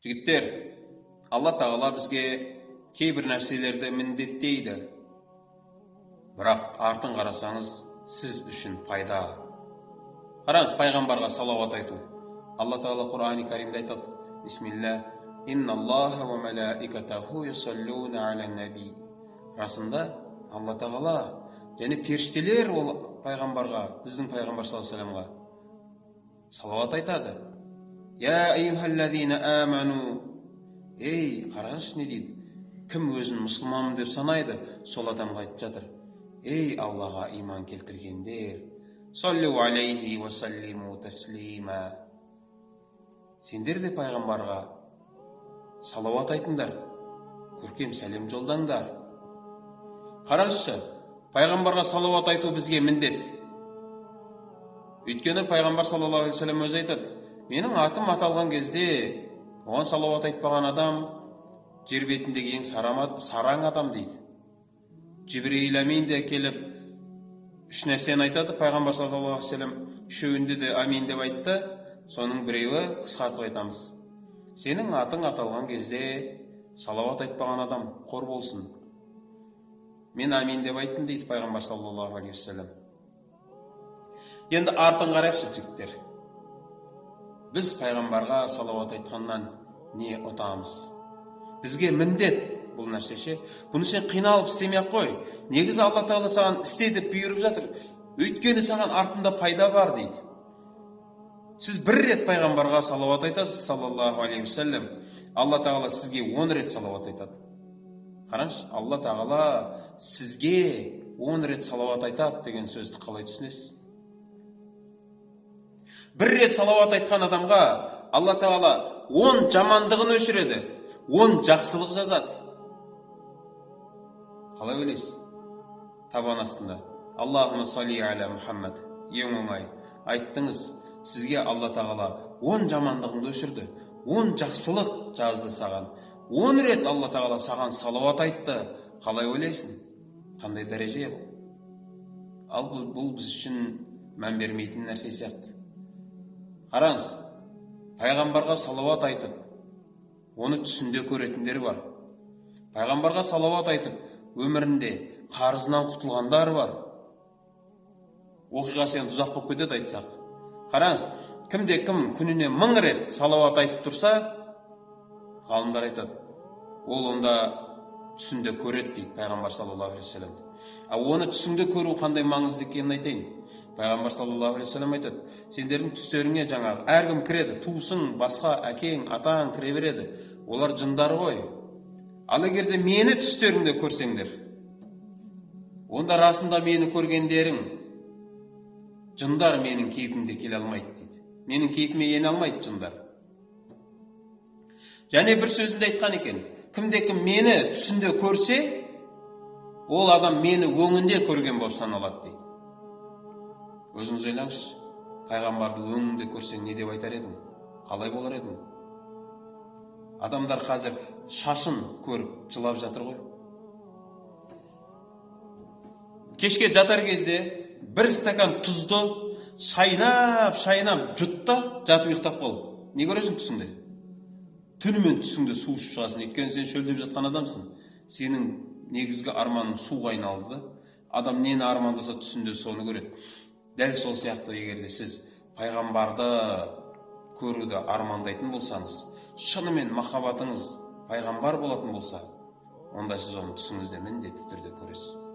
Жігіттер, Алла Тағала бізге кейбір нәрселерді міндеттейді. Бірақ артын қарасаңыз, сіз үшін пайда. Қараңыз, пайғамбарға салауат айту. Алла Тағала Құрани Каримде айтады: Бисмилля, инналлаха ва малаикатаху юсаллуна аля наби. Расында Алла Тағала және періштелер ол пайғамбарға, біздің пайғамбар саллаллаху алейхи вассаламға салауат айтады. Я айюхаллазина аману. Ей, қараңызшы не дейді? Кім өзін мұсылманмын деп санайды, сол адамға айтып жатыр. Ей, Аллаға иман келтіргендер, саллю алейхи уа саллиму таслима. Сендер де пайғамбарға салауат айтыңдар, көркем сәлем жолдаңдар. Қараңызшы, пайғамбарға салауат айту бізге міндет. Өйткені пайғамбар саллаллаху алейхи вассалам өзі айтады: менің атым аталған кезде оған салауат айтпаған адам жер бетіндегі ең сараң адам дейді. Жибрейіл әмин де келіп үш нәрсені айтады. Пайғамбар саллаллаху алейхи вассалам үшеуінде де амин деп айтты. Соның біреуі, қысқартып айтамыз: сенің атың аталған кезде салауат айтпаған адам қор болсын. Мен амин деп айттым дейді пайғамбар саллаллаху алейхи вассалам. Енді артын қарайықшы, жігіттер. Біз пайғамбарға салауат айтқаннан не ұтамыз? Бізге міндет бұл нәрсе ше. Бұны сен қиналып істемей ақ қой. Негізі Алла Тағала саған істе деп бұйырып жатыр. Өйткені саған артында пайда бар дейді. Сіз бір рет пайғамбарға салауат айтасыз, саллаллаху алейхи уассалам, Алла Тағала сізге 10 рет салауат айтады. Қараңызшы, Алла Тағала сізге 10 рет салауат айтады деген сөзді қалай түсінесіз? Бір рет салауат айтқан адамға Алла Тағала 10 жамандығын өшіреді, 10 жақсылық жазады. Қалай ойлайсыз? Табан астында Аллахума салли аля Мұхаммад, ең оңай айттыңыз, сізге Алла Тағала 10 жамандығыңды өшірді, 10 жақсылық жазды саған. 10 рет Алла Тағала саған салауат айтты. Қалай ойлайсың? Қандай дәреже бұл? Ал бұл біз үшін мән бермейтін нәрсе сияқты. Қараңыз, пайғамбарға салауат айтып, оны түсінде көретіндер бар. Пайғамбарға салауат айтып, өмірінде қарызынан құтылғандар бар. Оқиғасы енді ұзақ болып кетеді айтсақ. Қараңыз, кімде кім күніне 1000 рет салауат айтып тұрса, ғалымдар айтады, ол онда түсінде көреді дейді пайғамбар саллаллаху алейхи вассалам. Ал оны түсіңде көру қандай маңызды екенін айтайын. Пайғамбар саллаллаху алейхи вассалам айтады: сендердің түстеріңе жаңағы әркім кіреді, туысың, басқа әкең, атаң кіре береді. Олар жындар ғой. Ал егер де мені түстеріңде көрсеңдер, онда расында мені көргендерің жындар менің кейпімде келе алмайды дейді. Менің кейпіме ене алмайды жындар. Және бір сөзінде айтқан екен: кімде кім мені түсінде көрсе, ол адам мені өңінде көрген болып саналады дейді. Өзіңіз ойлаңызшы, пайғамбарды өңінде көрсең не деп айтар едің? Қалай болар едің? Адамдар қазір шашын көріп жылап жатыр ғой. Кешке жатар кезде бір стакан тұзды шайнап шайнап жұт та жатып ұйықтап қал. Не көресің түсіңде? Түнімен түсіңде су ішіп шығасың. Өйткені сен шөлдеп жатқан адамсың. Сенің негізгі арманың суға айналды. Адам нені армандаса түсінде соны көреді. Дәл сол сияқты, егер де сіз пайғамбарды көруді армандайтын болсаңыз, шынымен махаббатыңыз пайғамбар болатын болса, онда сіз оны түсіңізде міндетті түрде көресіз.